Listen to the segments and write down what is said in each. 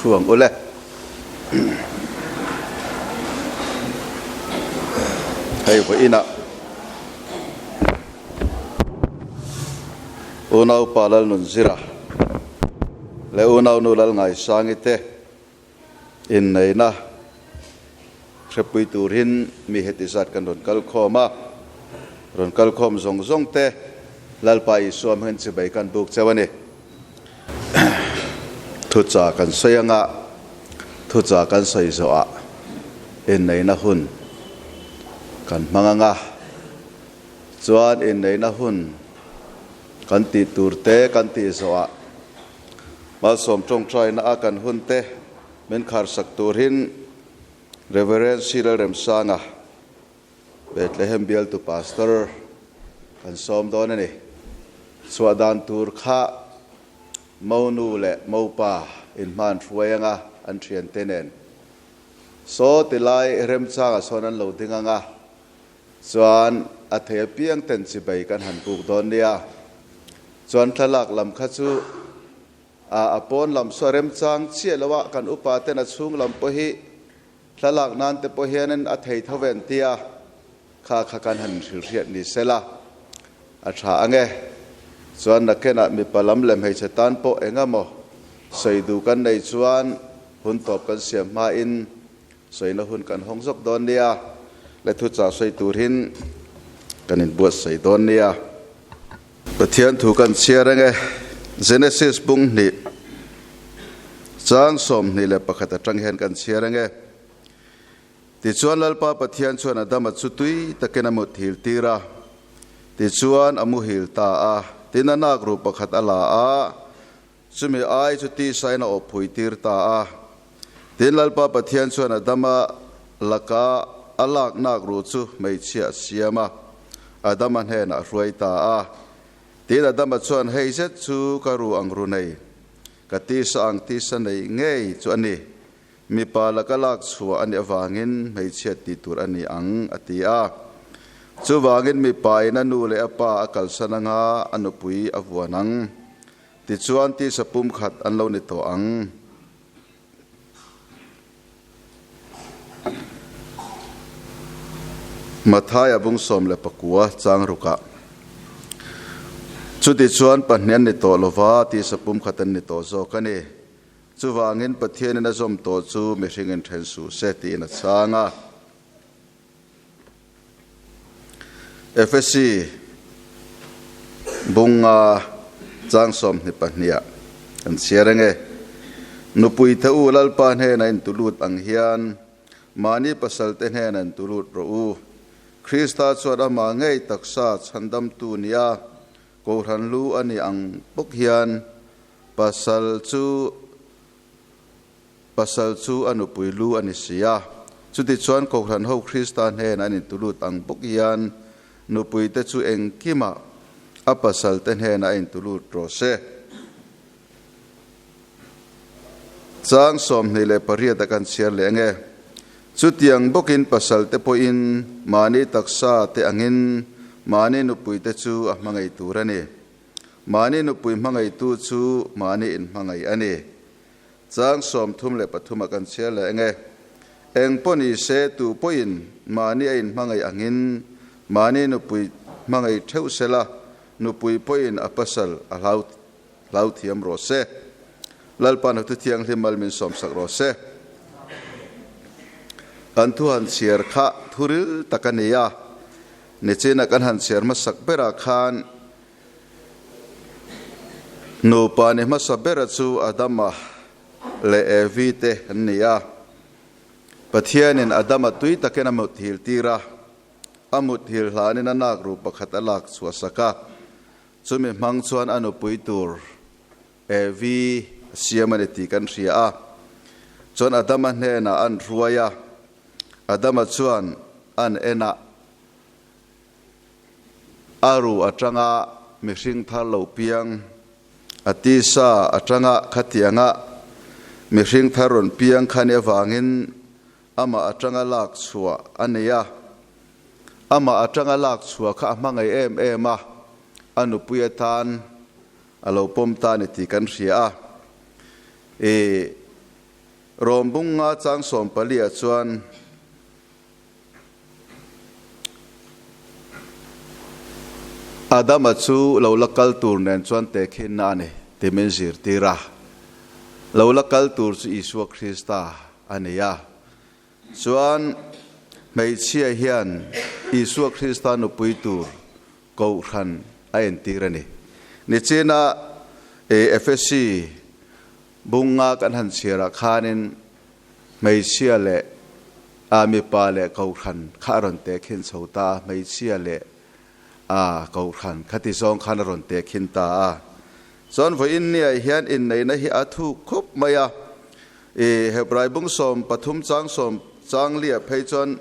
Thu ang ule. Hei vawiinah Unaupa Lalnunzira leh Unaunu Lalngaisangi te inneihna hrepui turin mi heti zat kan rawn kal khawm a, rawn kal khawm zawng zawng te Lalpa Isua hmangin chibai kan buk cheu a ni. Thucha kan sawi anga thucha kan sawi zawhah inneihna hun kan hmang anga chuan inneihna hun kan tih tur te kan tih zawhah Malsawm tawngtaina a kan hun te min kharsak turin Rev. Cyril Remsanga, Bethlehem bialtu Pastor kan sawm dawn a ni. Chhuah dan tur kha Monu leh Mopa inhman hruai anga an thiante nen saw ti lai remchangah sawn an lo ding anga chuan a thei apiang ten chibei kan han buk dawn nia. Chuan thlalak lam kha chu a pawn lam saw remchang chiah lo a, kan upa ten a chhung lam pawh hi Thlalak nan te pawh hianin a thei tho ven tia kha kha kan han hrilhriat ni sela a tha ange. Chuan nakinah mipa lam leh hmeichhe tan pawh eng emaw sawi duh kan nei chuan hun tawp kan siam hmain sawina hun kan hawng zawk dawn nia le thuchah sawi turin kan inbuatsaih dawn nia. Pathian thu kan chhiar ange. Genesis bung hnih chang 21 atang hian kan chhiar ange. Tichuan Lalpa Pathian chuan Adama chu tui takin a muthil tir a, tichuan a muhil ta a. Tin a nak ru pakhat a la a, chumi ai chu tisain a awphui tir ta a. Tin Lalpa Pathian chuan Adama laka a lak nak ru chu hmeichhia a siam a, Adama hnenah a hruai ta a. Tin Adama chuan, Hei zet chu ka ru ang ru nei, ka tisa ang tisa nei ngei chu a ni. Mipa laka lak chhuah a nih avangin hmeichhia tih tur a ni ang, a ti a. Chuvangin mipa in a nu leh a pa a kalsan anga a nupui a vuan ang. Tichuan tisa pumkhat an lo ni tawh ang. Mathaia bung 19 chang rukah, Chutichuan pahnih an ni tawh lova, tisa pumkhat an ni tawh zawk a ni. Chuvangin Pathianin a zawm tawh chu mihring in then suh se tiin a chhang a. Efesi bunga chang 22 ah kan chhiar eng e, Nupui te u Lalpa hnena in tulut ang hian mahni pasal te hnena in tulut rawh u. Krista chuan amah ngei taksa chhandamtu nia Kohhran lu a ni ang bawk hian pasal chu Pasal chu a nupui lu a ni si a. Chutichuan Kohhran ho Krista hnen an intulut ang bawk hian nupuite chu engkimah a pasalte hnenah a intulut rawh se. Chang 28 a kan chhiar leh ange. Chutiang bawkin pasalte pawhin mahni taksa te angin mahni nupuite chu a hmangaih tur a ni. Mahni nupui hmangaihtu chu mahni inhmangaih a ni. Chang 33 a kan chhiar leh eng e? Eng pawh ni se tu pawhin mahni a inhmangaih angin mahni nupui hmangaih theuh se la, nupui pawhin a pasal a hlau hlau thiam rawh se. Lalpa hna thu thianghlim mal min sawmsak rawh se. Kan thu han chhiar kha thu ril tak a ni a, nichina kan han chhiar hmasak berah khan, Nupa ni hmasa bera chu Adama leh Evi te an ni a. Pathianin Adama tui takin a muthil tir a, a muthil hlanin a nak ru pakhat a lak chhuah sak a. Chumi hmang chuan a nupui tur Evi a siam a ni tih kan hria a. Chuan Adama hnenah an hruai a, Adama chuan an en a. A ru atanga mihring thar lo piang, a tisa atanga khatianga mihring thar rawn piang kha ni avangin amah atanga lak chhuah a nei a. Amah atanga lak chhuah kha a hmangaih em em a, a nupui atan a lo pawm ta a ni tih kan hria a. I. Rom bunga chang 14 ah chuan Adama chu lo la kal tur nen chuan tehkhinna a ni tih min zirtir a. Lo la kal tur chu Isua Krista a ni a. Chuan hmeichhia hian Isua Krista nupui tur Kohhran a entir a ni. Nichina Efesi bunga kan han chhiarah khanin hmeichhia leh a mipa leh Kohhran kha a rawn tehkhin chho ta a, hmeichhia leh a Kohhran kha ti zawng khan a rawn tehkhin ta a. Chuan vawiin niah hian inneihna hi a thuk khup mai a, Hebrai bung 13 chang sawm chang liah phei chuan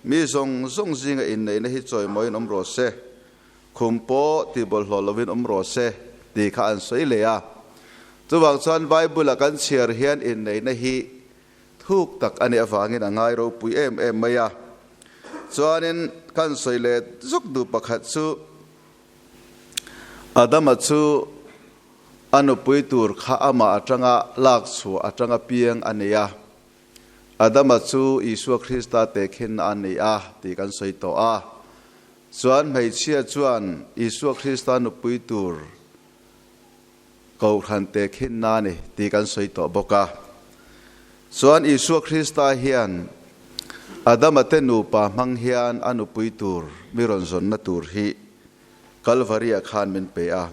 Mi zawng zawng zinga inneihna hi chawimawiin awm rawh se, khum pawh tih bawlhhlawh lovin awm rawh se tih kha an sawi leh a. Chuvang chuan Bible-a kan chhiar hian inneihna hi thuk tak a nih avangin a ngai ropui em em mai a. Chuanin kan sawi leh zuk duh pakhat chu Adama chu a nupui tur kha amah atanga lak chhuah atanga piang a nei a. Adama chu Isua Krista tehkhinna a ni a tih kan sawi tawh a. Chuan hmeichhia chuan Isua Krista nupui tur Kohhran tehkhinna a ni tih kan sawi tawh bawk a. Chuan Isua Krista hian Adama te nupa hmang hian a nupui tur mi rawn zawnna tur hi Kalvari-ah khan min pe a.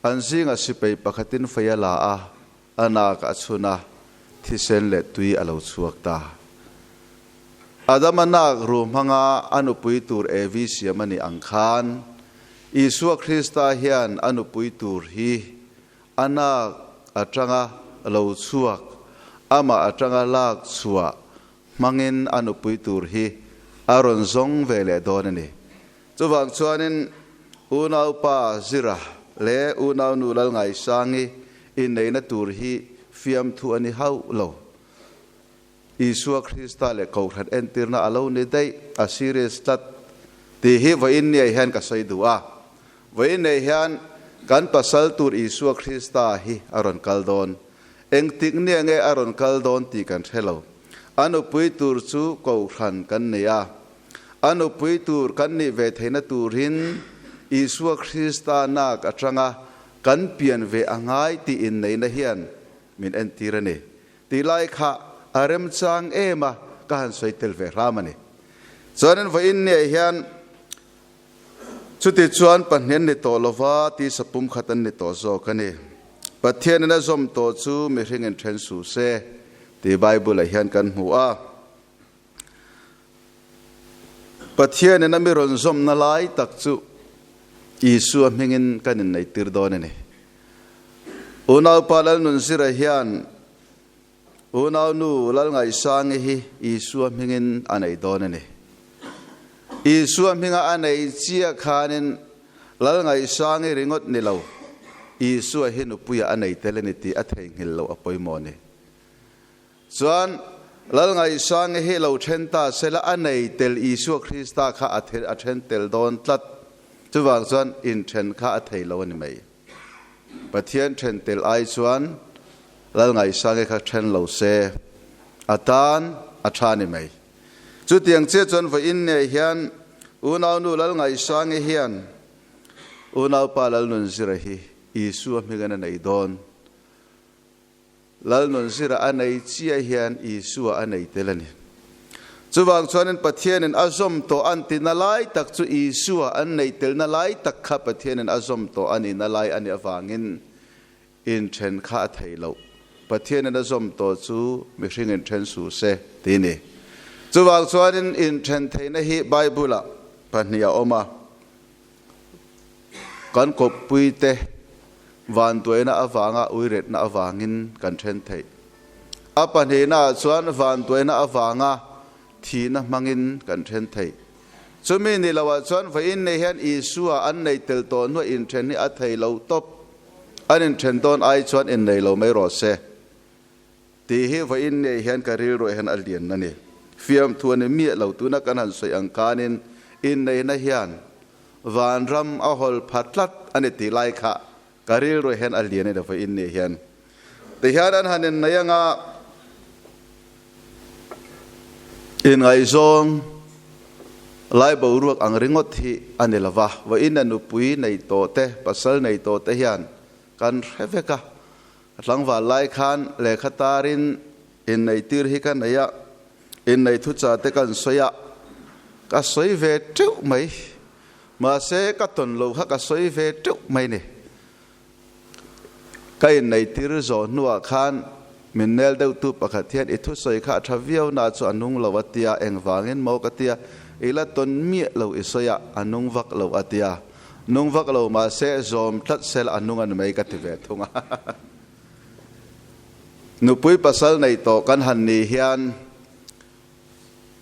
An zinga sipai pakhatin fei a la a, A nak a chhun a, thisen leh tui a lo chhuak ta. Adama nak ru hmanga a nupui tur Evi siam a nih ang khan, Isua Krista hian a nupui tur hi a nak atanga lo chhuak, amah atanga lak chhuah hmangin a nupui tur hi a rawn zawng ve leh dawn a ni. Chuvang chuanin unaupa Zira leh unaunu Lalngaisangi inneihna tur hi fiamthu a ni hauh lo. Isua Krista leh Kohhran entirna a lo ni daih, a serious tlat tih hi vawiin niai hian ka sawi duh a. Vawiin nei hian kan pasal tur Isua Krista hi a rawn kal dawn. Engtik nia nge a rawn kal dawn tih kan hre lo. A nupui tur chu Kohhran kan nei a. A nupui tur kan nih ve theihna turin Isua Krista nak atanga kan pian ve a ngai tih inneihna hian min entir a ni. Tih lai kha a remchang em a, ka han sawi tel ve hram a ni. Chuanin vawiin niah hian chuti chuan pahnih an ni tawh lova tisa pumkhat an ni tawh zawk a ni. Pathianin a zawm tawh chu mihringin then suh se tih Bible-ah hian kan hmu a. Pathianin a mi rawn zawmna lai tak chu Isua hmingin kan inneihtir dawn a ni. Unaupa Lalnunzira hian Unaunu Lalngaihsangi hi Isua hmingin a nei dawn a ni. Isua hminga a nei chiah khanin Lalngaihsangi ringawt ni lo, Isua hi nupuiah a nei tel a ni tih a theihnghilh loh a pawimawh a ni. Chuan, Lalngaihsangi hi lo then ta sela a nei tel Isua Krista kha a a then tel dawn tlat. Chuvang chuan inthen kha a thei lo a ni mai. Pathian then tel ai chuan Lalngaihsangi kha then lo se a tan a tha ni mai. Chutiang chiah chuan vawiin nei hian unaunu Lalngaihsangi hian unaupa Lalnunzira hi Isua hmingin a nei dawn. Lalnunzira a nei chiah hian Isua a nei tel a ni. Chuvang chuanin Pathianin a zawm tawh an tihna lai tak chu Isua an nei telna lai tak kha Pathianin a zawm tawh a nihna lai a nih avangin inthen kha a theih loh. Pathianin a zawm tawh chu mihring inthen suh se tih a ni. Chuvang chuanin inthen theihna hi Bible-ah pahnih a awm a. Kan kawppuite vantuaina avanga uiretna avangin kan then theih. A pahnihnaah chuan vantuaina avanga thihna hmangin kan then theih. Chumi ni loah chuan vawiin nei hian Isua an nei tel tawh hnuah inthen hi a thei lo tawp. An inthen dawn ai chuan innei lo mai rawh se. Tih hi vawiin nei hian ka rilruah hian a lian a ni. Fiamthu a ni miah lo, tuna kan han sawi ang khanin inneihna hian vanram a hawl pha tlat a ni tih lai kha ka rilruah hian a lian a ni vawiin nei hian. Tihian an han innei anga. Inngaihzawng lai boruak ang ringawt hi a ni lova, vawiin a nupui nei tawh te, pasal nei tawh te hian kan hre vek a. A tlangval lai khan lehkha tarin inneihtir hi ka nei a, inneih thucha te kan sawi a, ka sawi ve teuh mai. Mahse ka tawn lo kha ka sawi ve teuh mai ni. Ka inneihtir zawh hnuah khan min nel deuhtu pakhat hian i thusawi kha a tha viau na chu a nung lo a tia, engvangin maw ka tia, i la tawn miah lo i sawi a, a nung vak lo a tia. Nung vak lo mahse zawm tlat sel a nung a ni mai ka ti ve thung a. Nupui pasal nei tawh kan han ni hian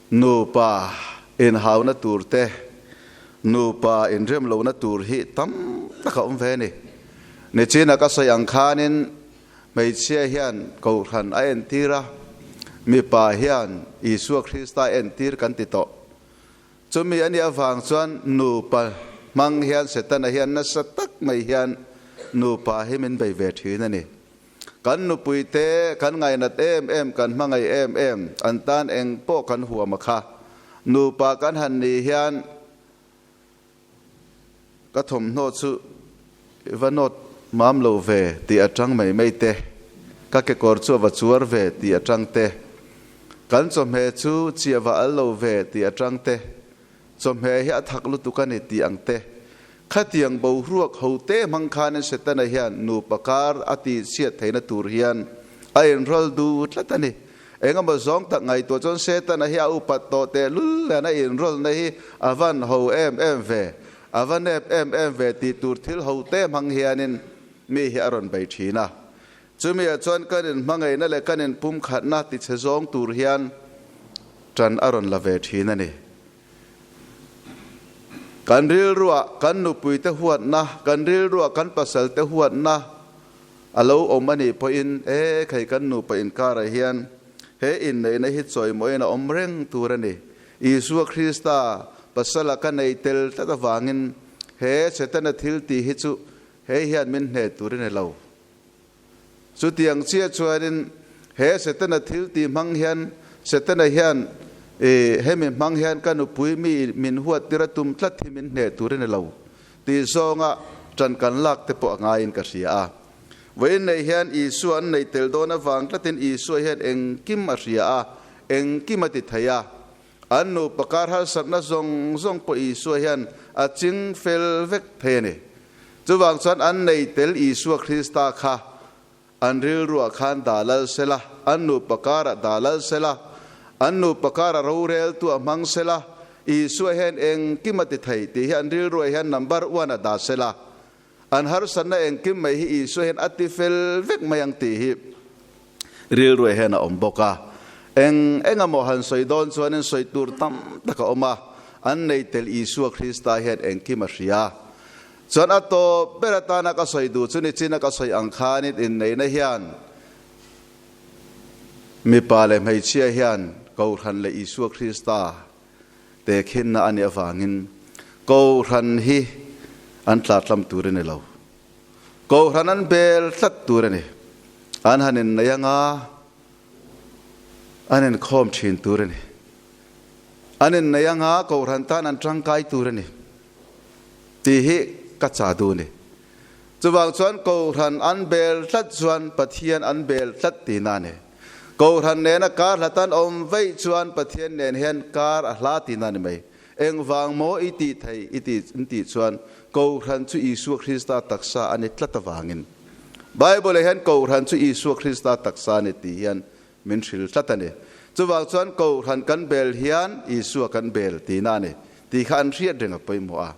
nupa inhauna tur te, nupa inrem lohna tur hi tam tak a awm ve a ni. Nichina ka sawi ang khanin hmeichhia hian Kohhran a entir a, mipa hian Isua Krista a entir kan ti tawh. Chumi a nih avang chuan nupa hmang hian Setana hian nasa tak mai hian nupa hi min bei ve thin a ni. Kan nupuite kan ngainat em em, kan hmangaih em em, an tan eng pawh kan huam a kha. Nupa kan han nih hian ka thawmhnaw chu i va nawt mam lo ve tih atang mai mai te, ka kekawr chu a va chuar ve tih atang te, kan chawhmeh chu chi a va al lo ve tih atang te, chawhmeh hi a thak lutuk a ni tih ang te. Khatiang boruak hote hmang khanin Setana hian nupa kar a tihchhiat theihna tur hian a inrawl duh tlat a ni. Engemaw zawng tak ngaihtuah chuan Setana hi a upat tawh tehlul nen a inrawlna hi a van ho em em ve, a va nep em em ve tih tur thil ho te hmang hianin mi hi a rawn bei thin a. Chumi ah chuan kan inhmangaihna leh kan inpumkhatna tichhe zawng tur hian tan a rawn la ve thin a ni. Kan rilruah kan nupuite huatna, kan rilruah kan pasalte huatna a lo awm a nih pawhin, e khei kan nupa inkarah hian he inneihna hi chawimawiin a awm reng tur a ni. Isua Krista pasala ka nei tel tlat avangin he Setana thil tih hi chu hei hian min hneh tur a ni lo. Chutiang chiah chuanin he Setana thil tih hmang hian Setana hian i hemi hmang hian ka nupui mi min huat tir a tum tlat hi min hneh tur a ni lo tih zawnga ṭan kan lak te pawh a ngaiin ka hria a. Vawiin nei hian Isua an neih tel dawn avang tlatin Isua hian engkim a hria a, engkim a ti thei a. An nupa kar harsatna zawng zawng pawh Isua hian a ching fel vek thei a ni. Chuvang chuan an nei tel Isua Krista kha an rilruah khan dah lal sela, an nupa karah dah lal sela, an nupa karah roreltu a hmang sela, Isua hian engkim a ti thei tih hi an rilruah hian number one a dah sela, an harsatna engkim mai hi Isua hian a ti fel vek mai ang tih hi rilruah hian a awm bawk a. Eng engemaw han sawi dawn chuanin sawi tur tam tak a awm a, an nei tel Isua Krista hian engkim a hria. Chuan a tawp ber atana ka sawi duh chu nichin a ka sawi ang khanin inneihna hian mipa leh hmeichhia hian Kohhran leh Isua Krista tehkhinna a nih avangin Kohhran hi an tlatlam tur a ni lo. Kohhran an bel tlat tur a ni. An han innei anga an inkhawm thin tur a ni. An innei anga Kohhran tan an tangkai tur a ni. Tih hi ka cha duh a ni. Chuvang chuan Kohhran an bel tlat chuan Pathian an bel tlat tihna a ni. Kohhran nena kar hlat an awm veih chuan Pathian nen hian kar a hla tihna a ni mai. Engvang maw i tih thei i tih in tih chuan Kohhran chu Isua Krista taksa a ni tlat avangin. Bible-ah hian Kohhran chu Isua Krista taksa a ni tih hian min hril tlat a ni. Chuvang chuan Kohhran kan bel hian Isua kan bel tihna a ni tih kha an hriat reng a pawimawh a.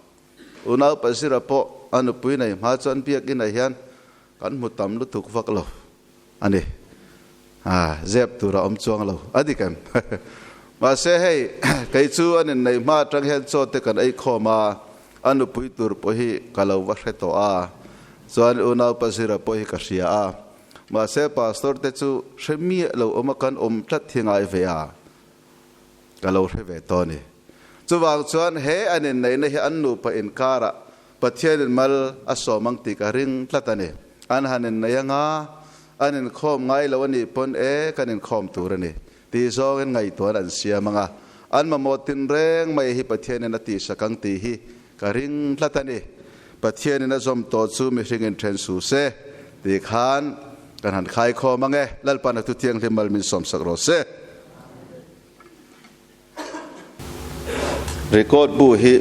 Unau Pazira pawh a nupui nei hma chuan biakinah hian kan hmu tam lutuk vak lo a ni. A zep tur a awm chuang lo a dik em? Mahse hei kei chu an inneih hma atang hian chaw te kan ei khawm a, a nupui tur pawh hi ka lo va hre tawh a, chuan unau Pazira pawh hi ka hria a. Mahse pastor te chu hre miah lo awm a kan awm tlat hi ngai ve a, ka lo hre ve tawh a ni. Chuvang chuan he an inneihna hi an nupa inkarah Pathianin mal a sawm ang tih ka ring tlat a ni. An han innei anga, an inkhawm ngai lo a nih pawn e kan inkhawm tur a ni. Tih zawngin ngaihtuahna an siam ang a, an mamawh tinreng mai hi Pathianin a tihsak ang tih hi ka ring tlat a ni. Pathianin a zawm tawh chu mihringin then su se tih khan kan han khaikhawm ang e. Lalpan a thu thianghlim mal min sawmsak rawh se. Record bu hi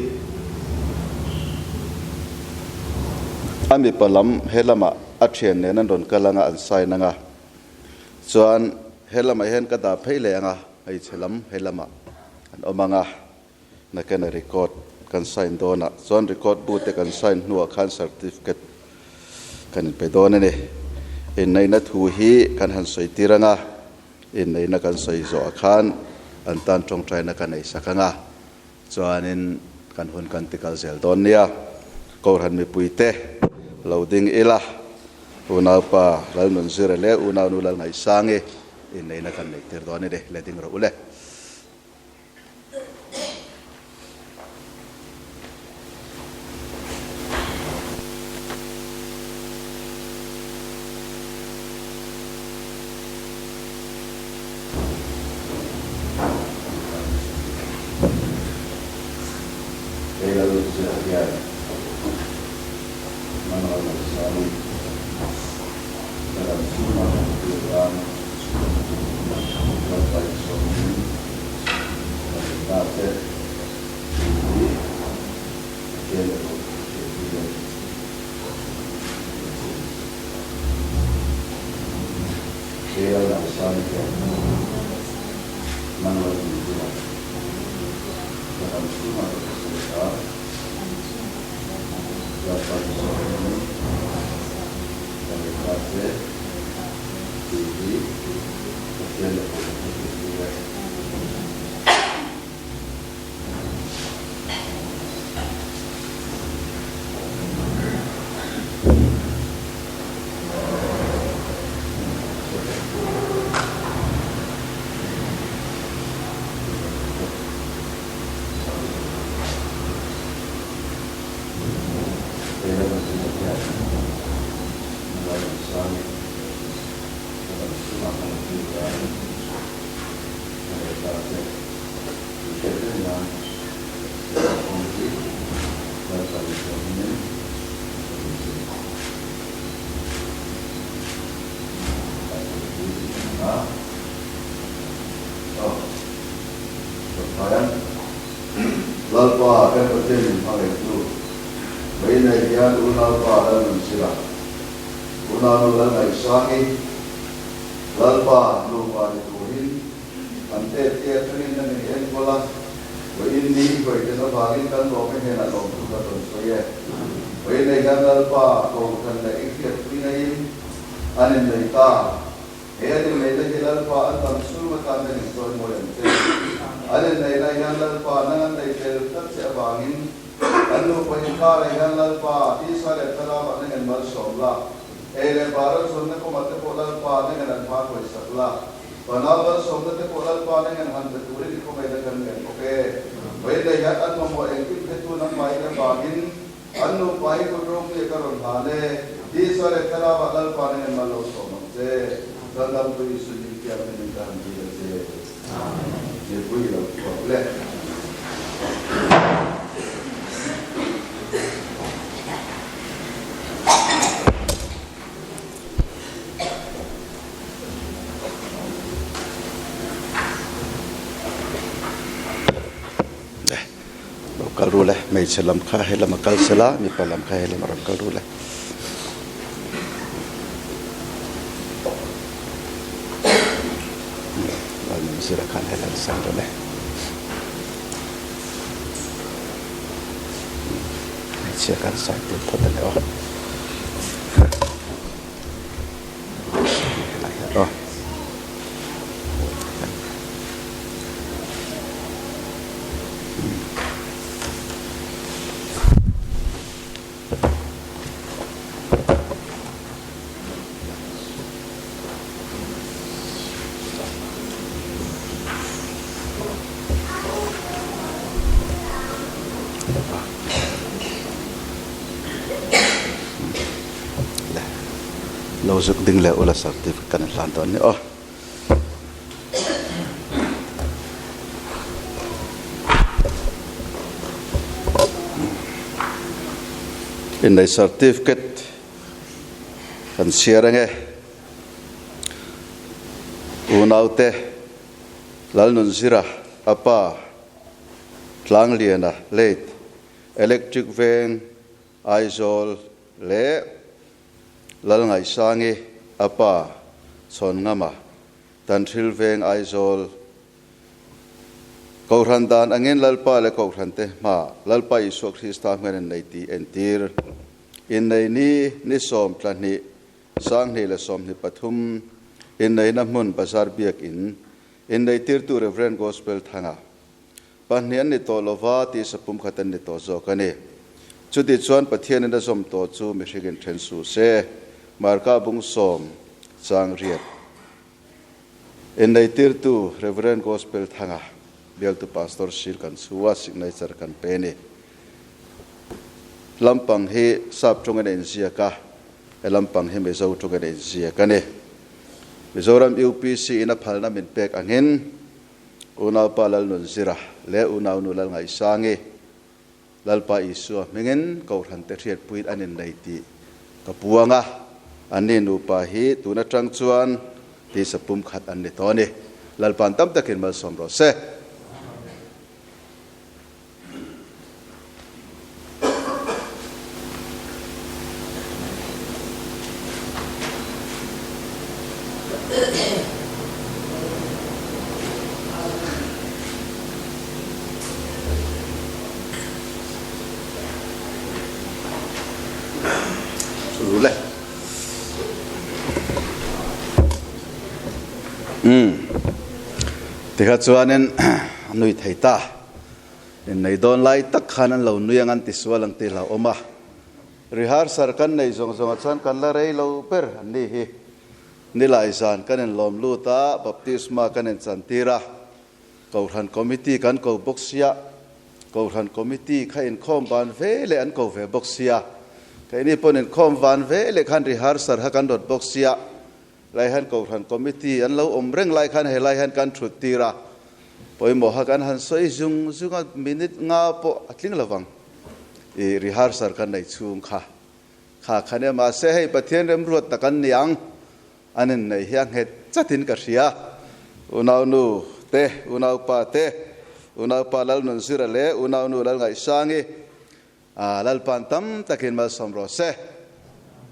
a mipa lam he lamah a thian nen an rawn kal anga an sign anga chuan he lamah hian ka dah phei leh anga hmeichhe lam he lamah an awm anga nakena record kan sign dawnah chuan record bu te kan sign hnuah khan certificate kan inpe dawn a ni. Inneihna thu hi kan han sawi tir anga. Inneihna kan sawi zawhah khan an tan tawngtaina ka nei sak ang a, chuanin kan hun kan ti kal zel dawn nia. Kohhran mipuite lo ding ila, unaupa Lalnunzira leh unaunu Lalngaihsangi inneihna kan neih tir dawn a ni, le ding rawh u le. Lalpa kan Pathian min hmangaihtu, Mai nei hian unaupa Lalnunzira, unaunu Lalngaihsangi, Lalpa nupa ni turin an tet te atangin nan in enkawl a, vawiin ni i hruaiten avangin kan lawm e hnenah lawmthu kan rawn sawi e. Vawiin nei hian Lalpa kohhran leh i hriatpui naiin an innei ta. He an inneihna hi Lalpa an dam chhung atan nan insawi mawi ang che. An inneihna hian Lalpa nang an nei tel tlat che avangin an nupa inkarah hian Lalpa tisa leh thlarauah nang en malsawm la. Ei leh bar a chhunna kawngah te pawh Lalpa nang en an hma hawisak la. Fanau malsawmna te pawh Lalpa nang en han pe turin i khawngaihna kan ngen bawk e. Vawiin hian an mamawh engkim hretu nangmahin avangin an nupa hi kut ropui ka rawn hlan e. Tisa leh thlarauah Lalpa nang en mal lo sawm ang che. Chhandamtu Isu hming thianghlim in ka han dil a che. Mipui lo chhuak le. Lo kal ru le, hmeichhe lam kha he lam a kal sela, mipa lam kha he lam a rawn kal ru le. Lalnunzira khan he lam san ru le. Hmeichhia khan sign tir phawt a ni aw. Helai hian aw. Lo zuk ding leh ula certificate kan hlan dawn ni aw. Innei certificate kan chhiar ange. Unaute Lalnunzira a pa Tlangliana late Electric Veng Aizawl leh Lalngaihsangi a pa Chhawngama Tanhril Veng Aizawl Kohhran dan angin Lalpa leh Kohhrante hma Lalpa Isua Krista hmel in nei tih entir. Innei ni ni 12, 2023 inneihna hmun Bazar Biak In inneitirtu Rev. Gospel Thanga pahnih an ni tawh lova tisa pumkhat an ni tawh zawk a ni. Chuti chuan Pathianin a zawm tawh chu mihringin then suh se. Marka bung sawm chang riat. Inneitirtu Rev. Gospel Thanga, bialtu Pastor Sil kan chhu a, signature kan pe a ni. Lampang hi Sap tawngin a inziak a, he lampang hi Mizo tawngin a inziak a ni. Mizoram UPC in a phalna min pek angin Unaupa Lalnunzira leh Unaunu Lalngaihsangi, Lalpa Isua hmingin Kohhrante hriatpuiin an innei tih ka puang a, anni nupa hi tun atang chuan tisa pumkhat an ni tawh a ni. Lalpa'n tam takin malsawm rawh se. Chu le. Umm. Tikha chuanin a nui thei ta. Innei dawn lai tak khan an lo nui ang an ti sual ang tih hlauhawm a. Rehearsal kan nei zawng zawngah chuan kan la rei lo ber an ni hi. Nilai zan kan inlawm lut a, baptisma kan inchantir a, Kohhran Committee kan ko bawk sia, Kohhran Committee kha inkhawm van ve leh an ko ve bawk sia, keini pawn inkhawm van ve leh khan rehearsal kha kan rawt bawk sia, lai hian Kohhran Committee an lo awm reng lai khan helai hian kan thut tir a, pawimawh kha kan han sawi zung zung a, minute nga pawh a tling lovang i rehearsal kan nei chhung kha. Kha kha nia mahse hei Pathian remruat tak an ni ang, an inneih hi a nghet chatin ka hria. Unaunu te, unaupa te, unaupa Lalnunzira leh unaunu Lalngaihsangi, Lalpa'n tam takin malsawm rawh se.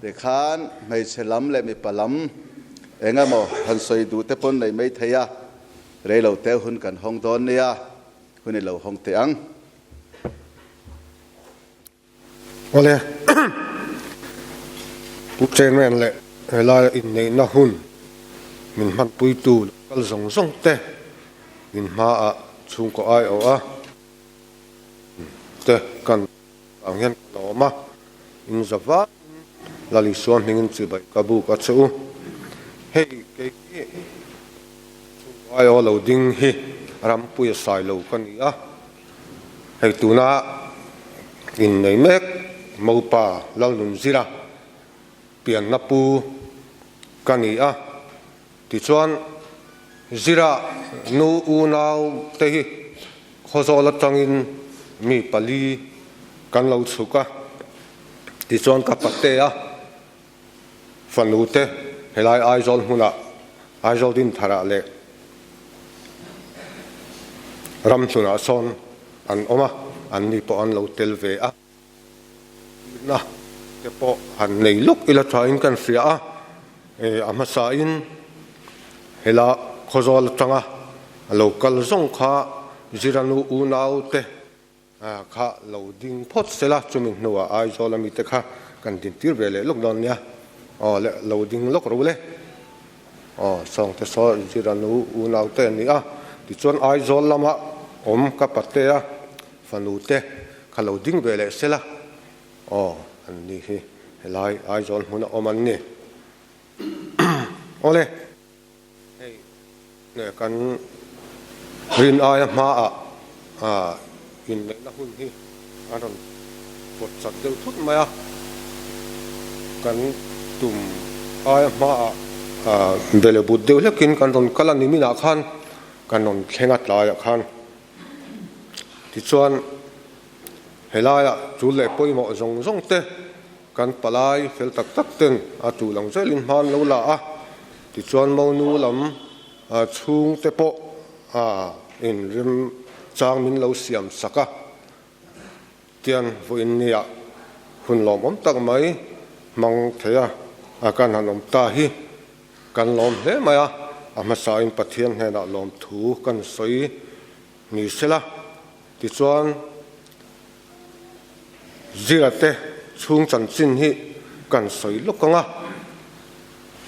Tikhan hmeichhe lam leh mipa lam eng emaw han sawi duh te pawn nei mai thei a, reilo te hun kan hawng dawn nia, hun i lo hawng teh ang. Awle, Pu Chairman leh helaia inneihna hun min hmanpuitu lo kal zawng zawng te min hmaah chhungkaw aiawh a te kan vang hian ka lawm a, in za vakin Lal Isua hmingin chibai ka buk a che u. Hei kei hi chhungkaw aiawh lo ding hi rampuia sai lo ka ni a. Hei tuna innei mek Mopa Lalnunzira pianna pu ka ni a, tichuan Zira nu unau te hi Khawzawl atangin mi pali kan lo chhuk a, tichuan ka patea fanu te helai Aizawl hmunah Aizawl Dintharah leh Ramhlunah sawn an awm a, anni pawh an lo tel ve a. Tihna te pawh han nei lawk ila thain kan hria a, a hmasain hela Khawzawl atanga a lo kal zawng kha Ziranu unau te Kha lo ding phawt sela, chumi hnuah Aizawl ami te kha kan dintir ve leh lawk dawn nia. Aw le, lo ding lawk ro le. Aw, Sawngte saw Zira nu unau te a ni a, tichuan Aizawl lama awm ka patea fanu te kha lo ding ve leh sela. Aw, an ni hi helai Aizawl hmuna awm an ni. Aw le. Hei kan rin aia hmaah inneihna hun hi a rawn pawt chat deuh thut mai a, kan tum aia hmaah bele but deuh hlekin kan rawn kal a ni minah khan kan rawn thleng a tlaiah khan tichuan helaiah chu leh pawimawh zawng zawng te. Kan palai fel tak tak ten a tul ang zelin hma an lo la a, tichuan monu lam chhungte pawh inrem chang min lo siam sak a. Tian vawiin nia hun lawmawm tak mai hmang thei a kan han awm ta hi kan lawm hle mai a, a hmasain Pathian hnenah lawmthu kan sawi ni sela tichuan Zira te chhung chanchin hi kan sawi lawk ang a,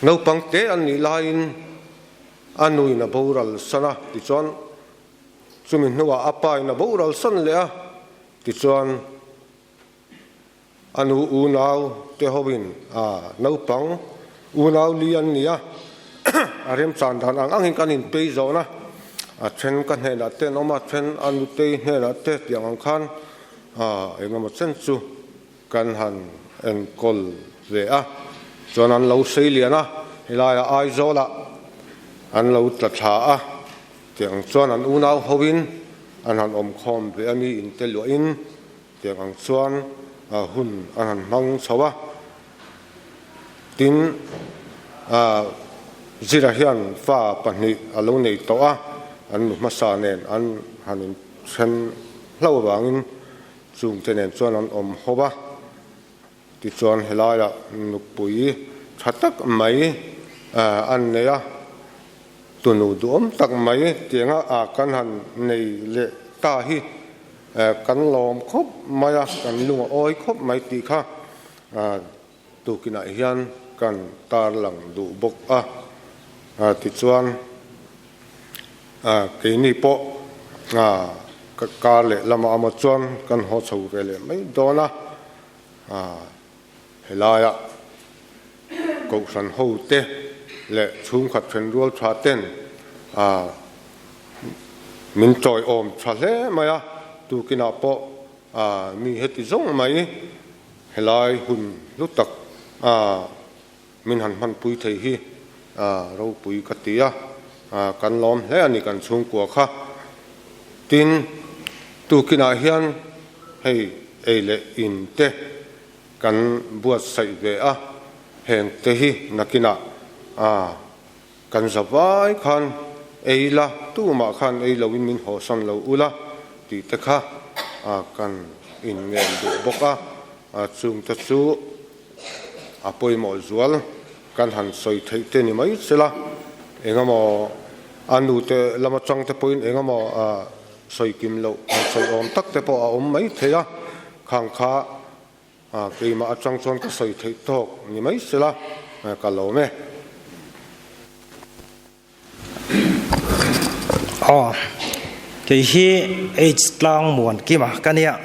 naupang te an nih laiin a nuin a boral san a, tichuan chumi hnuah a pa in a boral san leh a, tichuan a nu unau te hoin a naupang unau li an ni a, a remchan dan ang angin kan inpei zawn a, a then ka hnenah te an awm a, a then a nutei hnenah te tiang ang khan engemaw chen chu kan han enkawl ve a, chuan an lo sei lian a, helaiah Aizawlah an lo tla thla a, tiang chuan an unau hoin an han awmkhawm ve a, mi inte luahin tiang ang chuan hun an han hmang chho a. Tin, Zira hian fa pahnih a lo nei tawh a, an nu hmasa nen an han inthen hlauh avangin chungte nen chuan an awm ho va. Tichuan helaiah nupui tha tak mai an nei a, tunu duhawm tak mai tianga kan han nei leh ta hi kan lawm khawp mai a, kan lung a awi khawp mai tih kha Tukinah hian kan tarlang duh bawk a, tichuan keini pawh ka kar leh lamah amaw chuan kan haw chho ve leh mai dawn a, helaiah kohhran ho te leh chhungkhat then rual tha ten min tawiawm tha hle mai a, tukinah pawh mi heti zawng mai. Helai hun hlu tak a min han hmanpui thei hi ropui ka ti a, kan lawm hle a ni kan chhungkua kha. Tin, tukinah hian hei ei leh in te kan buatsaih ve a, heng te hi nakinah kan za vai khan ei la, tumah khan ei loin min hawsan lo ula tih te kha kan inngen duh bawk a, chungte chu a pawimawh zual kan han sawi theih te ni mai sela, engemaw a nute lama changte pawhin engemaw sawi kim loh han sawi awm tak te pawh a awm mai thei a, khang kha Keimah atang chuan ka sawi theih tawk ni mai sela ka lawm e. Aw, kei hi H tlang muan kima ka nia,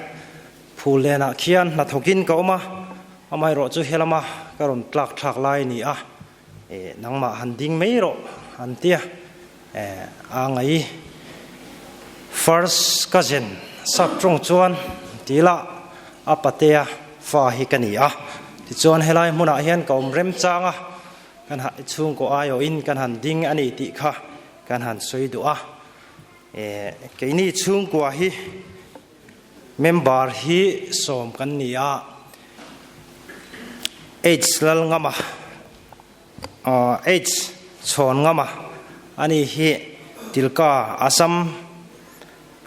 phul lenah khian hnathawkin ka awm a, amaherawhchu helama ka rawn tlak thlak lai a ni a, eh nangmah han ding mai rawh an tia, eh a ngai first cousin sap tawng chuan ti ila a patea fa hi ka ni a, tichuan helai hmunah hian ka awm rem chang a, kan ha chhungkaw aiawhin kan han ding a ni tih kha kan han sawi duh a, eh keini chhungkua hi Member hi sawm kan ni a, H Lalngama, H Chhawngama a ni hi Tilka, Assam,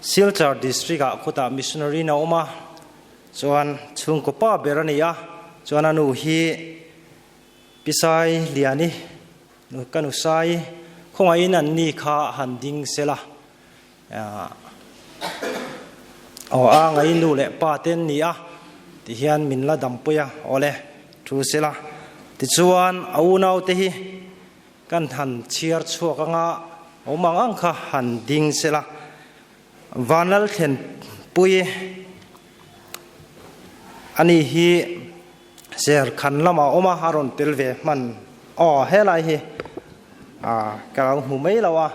Silchar District ah khutah missionary in a awm a, chuan chhungkaw pa ber a ni a, chuan a nu hi Pi Sai Liani, ka nu Sai, khawngaihin an ni kha han ding sela. Aw a ngai nu leh pa te an ni a ti hian min la dampui a awle thu sela tichuan a unau te hi kan han chhiar chhuak anga awm ang ang kha han ding sela Vanlal thlen pui ani hi ser khan lamah a awm a a rawn tel ve hman aw helai hi ka lo hmu mai lo a.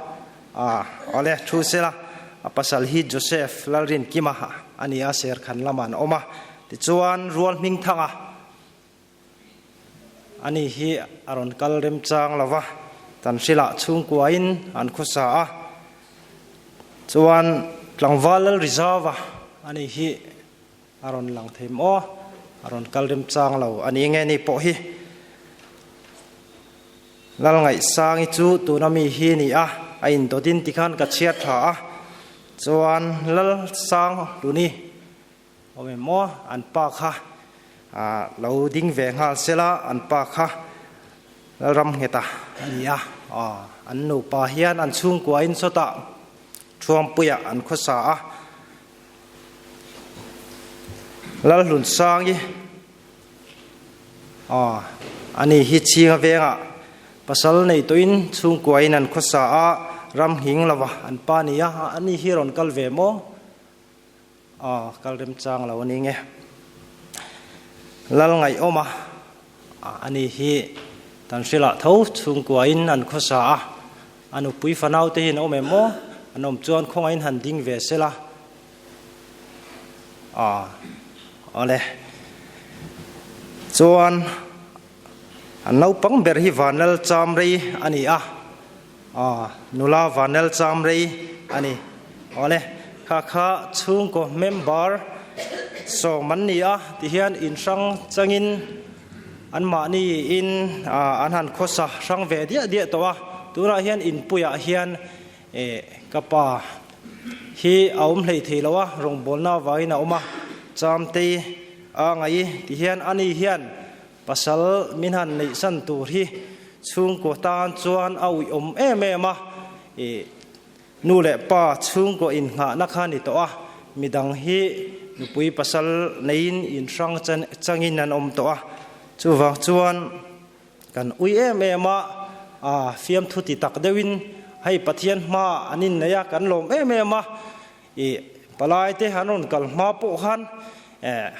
A, awle, thu sela, a pasal hi Joseph Lalrinkima a ni a, Serkhan lamah an awm a. Tichuan, Rual Hmingthanga a ni hi a rawn kal remchang lo va, Tanhrilah chhungkuain an khawsa a. Chuan, Tlangval Lalrizava a ni hi a rawn lang thei maw? A rawn kal remchang lo a ni nge ni pawh hi. Lalngaihsangi chu tuna mi hi ni a, a indawtin tikhan ka chhiar tha a, chuan Lalsang Hluni awm em maw an pa kha lo ding ve nghal sela an pa kha Lalramngheta a ni a, an nupa hian an chhungkuain sawtah Thuampuiah an khawsa a, Lalhlunsangi. Aw, ani hi chhinga vengah pasal nei tawhin chhungkuain an khawsa a, ram nghing lova an pa ni a, ani hi rawn kal ve maw? Aw, kal remchang lo a ni nge. Lal ngaihawm a, ani hi Tanhrilah tho chhungkuain an khawsa a, a nupui fanau te hi an awm em maw? An awm chuan khawngaihin han ding ve sela. Aw awle. Chuan an naupang ber hi Vanlal Chamrei a ni a, aw nula Vanlal Chamrei a ni. Awle kha kha chhungkaw member sawm an ni a tihian inhrang changin anmahni in an han khawsa hrang ve diah diah tawh a, tunah hian inpuiah hian Eh, ka pa hi a awm hlei thei lo a, rawngbawlna avangin a awm a, Chamtei a ngaih ti hian ani hian pasal min han neihsan tur hi chhungkaw tan chuan a uih awm em em a, eh, nu leh pa chhungkaw innghahna kha ni tawh a, midang hi nupui pasal neiin inhrang changin an awm tawh a, chuvang chuan Kan ui em em a, a fiamthu ti tak deuhin hei Pathian hma an innei a, kan lawm em em a, i palai te an rawn kal hma pawh khan eh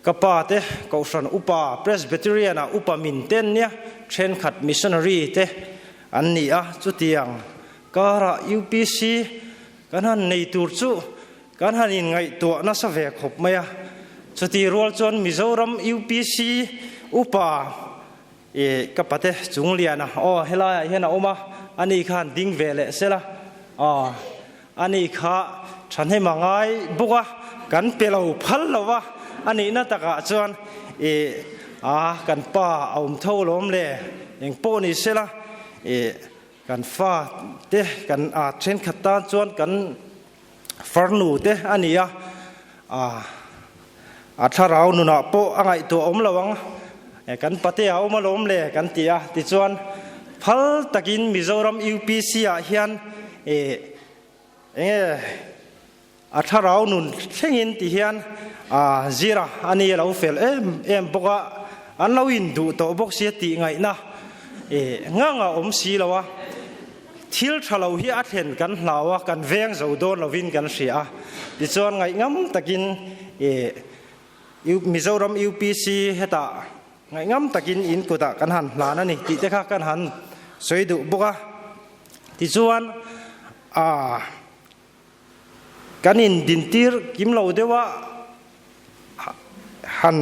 ka pa te Kohhran upa Presbyterian ah upa min te an nia, thenkhat missionary te an ni a, chutiang karah UPC kan han nei tur chu kan han inngaihtuah nasa ve khawp mai a, chutih rual chuan Mizoram UPC upa ih ka pate Chungliana aw helaiah hian a awm a, ani khan ding ve leh sela aw ani kha thahnem a ngai bawk a, kan pe lo phal lo va, a nihna takah chuan ih a kan pa a awm tho lawm le engpawh ni sela ih kan fa te kan a thenkhat tan chuan kan Farnu te a ni a, a thlarau nunah pawh a ngaihtuah awm lo ang, kan patea awm alawm le kan ti a, tichuan phal takin Mizoram UPC ah hian enge a thlarau nun thlengin ti hian zira a ni a lo fel em em bawk a, an lo induh tawh bawk sia tih ngaihna ngang a awm si lo a. Thil tha lo hi a thlen kan hlau a, kan veng zo dawn lovin kan hria a. Tichuan ngaihngam takin Mizoram UPC hetah ngaihngam takin in kutah kan han hlan a ni tih te kha kan han sawi duh bawk a. Tichuan aa kan indintir kim lo deuh a, han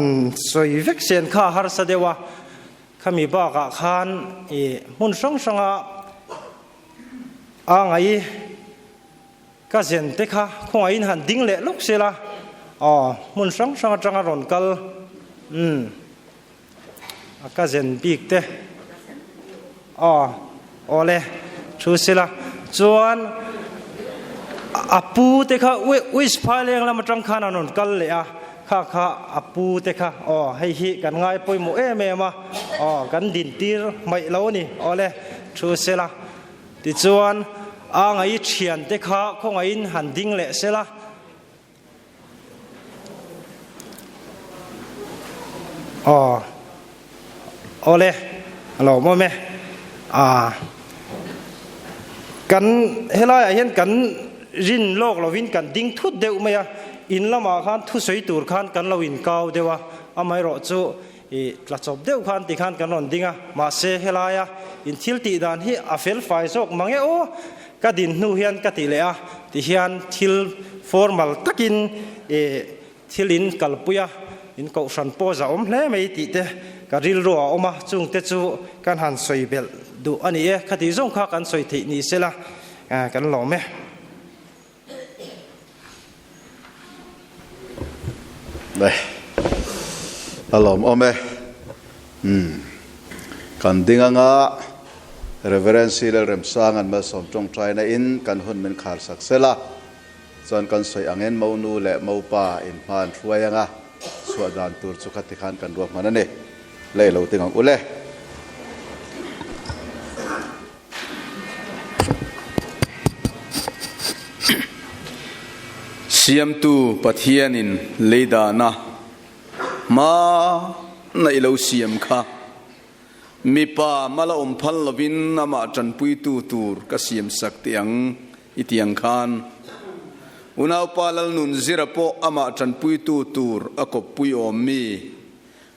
sawi vek sen kha harsa deuh a, khami bakah khan ih hmun hrang hranga a ngaih ka zen te kha khawngaihin han ding leh lawk sela aw hmun hrang hrang atanga rawn kal umm a ka zen bik te aw awle thu sela chuan a pu te kha wish phai leng lam atang khan an rawn kal leh a kha kha a pu te kha aw hei hi kan ngai pawimawh em em a aw kan din tir hmaih lo a ni awle thu sela tichuan a ngaih thian te kha khawngaihin han ding leh sela. Aw awle a lo awm e ah kan helaiah hian kan rin lawk lovin kan ding thut deuh mai a in lamah khan thusawi tur khan kan lo inkau deuh a amaherawh chu ih tla chawp deuh khan ti khan kan rawn ding a mahse helaia in thil tih dan hi a fel fai zawk mang e aw ka din hnu hian ka ti leh a ti hian thil formal takin ih thil in kalpui a in kohhran pawh za awm hle mai tih te ka rilru a awm a chung te chu kan han sawi belh duh a ni e khati zawng kha kan sawi theih ni sela kan lawm e. Đây. A lawmawm e. Umm. Kan ding anga Reverend C. Lalremsanga'n malsawm tawngtaina in kan hun min khar sak sel a, chuan kan sawi angin monu leh mopa in hma an hruai anga chhuah dan tur chu khati khan kan ruahman a ni. Lei lo ting ang u le. Siamtu Pathianin leidahna hma naih lo siam kha mipa mala awm phal lovin amah tanpuitu tur ka siamsak teh ang i ti ang khan unaupa Lalnun Zira pawh amah tanpuitu tur a kawppui awm mi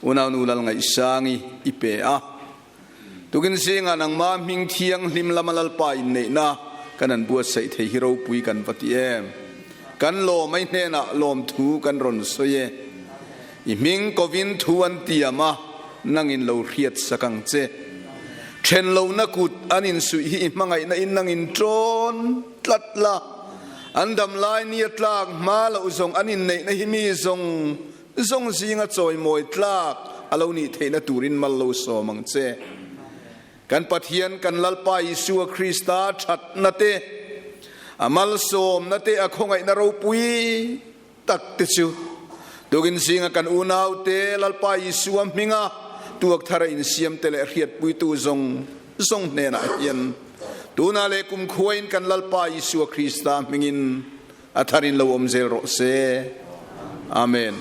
unaunu Lalngaihsangi i pe a. Tukin zingah nangmah hming thianghlim lama Lalpa inneihna kan han buatsaih thei hi ropui kan va ti em? Kan lawm ai hnenah lawmthu kan rawn sawi e. I hming kovin thu an tiam a, nangin lo hriat sak ang che. Then lohna kut an insuih hi i hmangaihna in nangin tawn tlat la. An dam lai ni a tlak hma loh zawng an inneihna hi mi zawng Zawng zinga chawimawi tlak a lo nih theihna turin mal lo sawm ang che. Kan Pathian kan Lalpa Isua Krista thatna te, a malsawmna te, a khawngaihna ropui tak te chu tukin zinga kan unaute Lalpa Isua hminga tuak thara insiam te leh hriatpuitu zawng zawng hnenah hian tunah leh kumkhuain kan Lalpa Isua Krista hmingin A thar in lo awm zel rawh se. Amen.